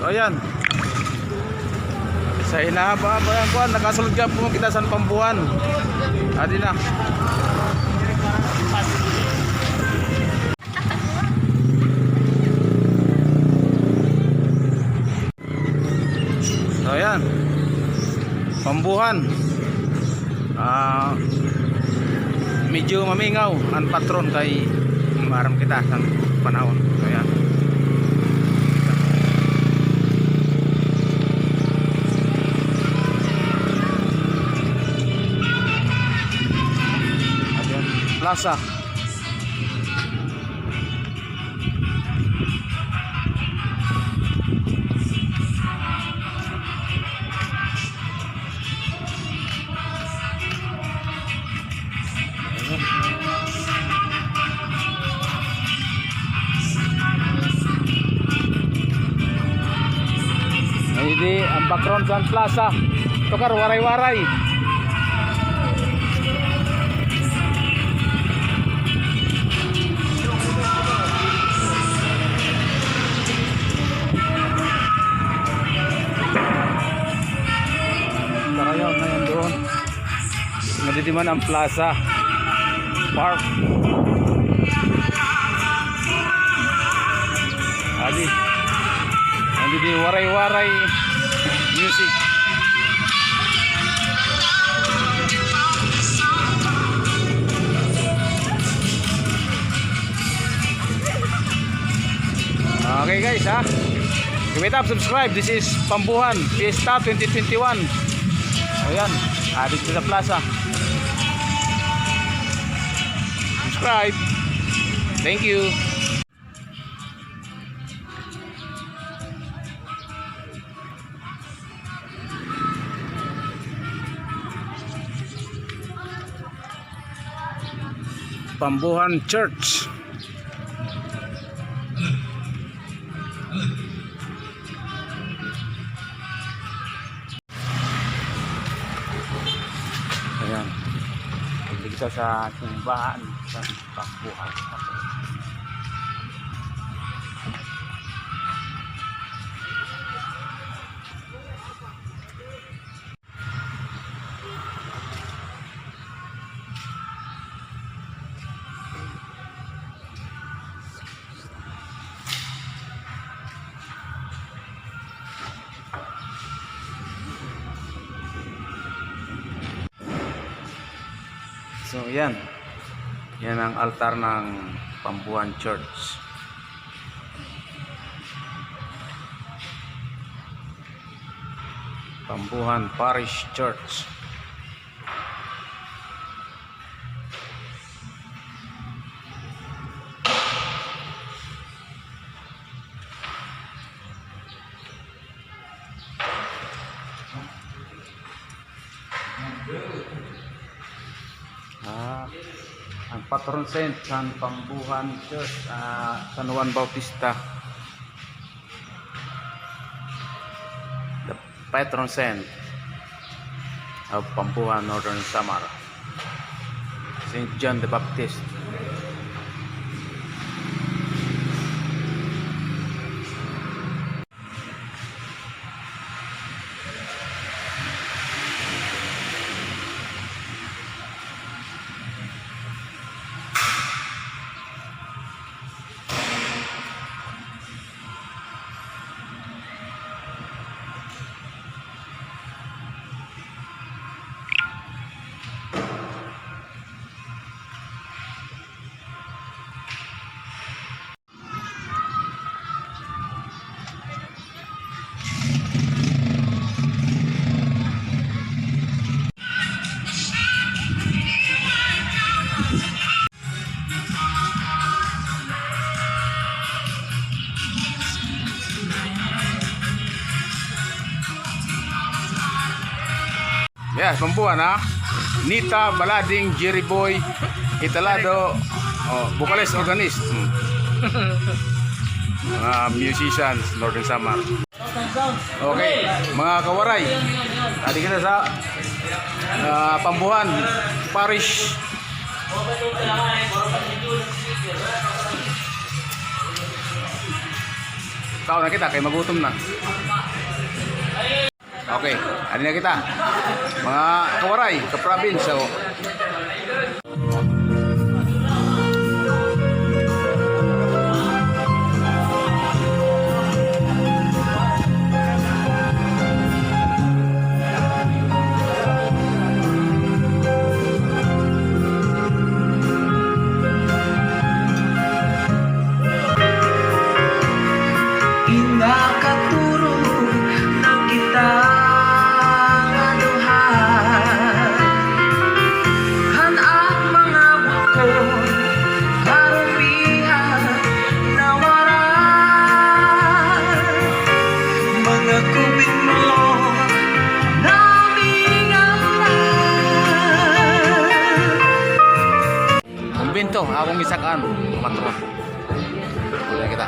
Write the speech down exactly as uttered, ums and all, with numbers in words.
So, ayan. Sa hinahaba-haba nga kuan, nakasulod gihapon kita san Pambuhan. Adi na. So, ayan. Pambuhan. Ah, medyo mamingaw an patron kay maaram kita san panahon. So, ayan. Ayan. Plaza. Ay, di, an background san plaza. Tukar, Waray-Waray. Karayaw na yan doon. Nandito man ang plaza. Park. Adi. Nandito yung Waray-Waray music. Okay, guys, ha? Give it up, subscribe. This is Pambuhan Fiesta twenty twenty-one. Ayan, adi sa plaza. Subscribe. Thank you. Pambuhan Church. Ayan. Dito kita sa simbahan sa Pambuhan. So, yan. Yan ang altar ng Pambuhan Church. Pambuhan Parish Church. Ah, ang patron saint san Pambuhan Church, ah, San Juan Bautista. The patron saint of Pambuhan, Northern Samar, Saint John the Baptist. Yes, Pambuhan, ha? Nita Balading, Jerry Boy Italado, oh, vocalist, organist. Hmm. Mga musicians, Northern Samar. Okay, mga kawaray. Adi kita sa, ah, Pambuhan Parish. Kaon na kita kay magutom na. Okay, adi na kita. Mga kawaray, ka-province, so, Ginakaturog na kita nga duha, han ak mga bukon, karupihan nawara, mga kubit mo namingala. Kumbento, akon gisaka-an, mga tropa. Wala kita.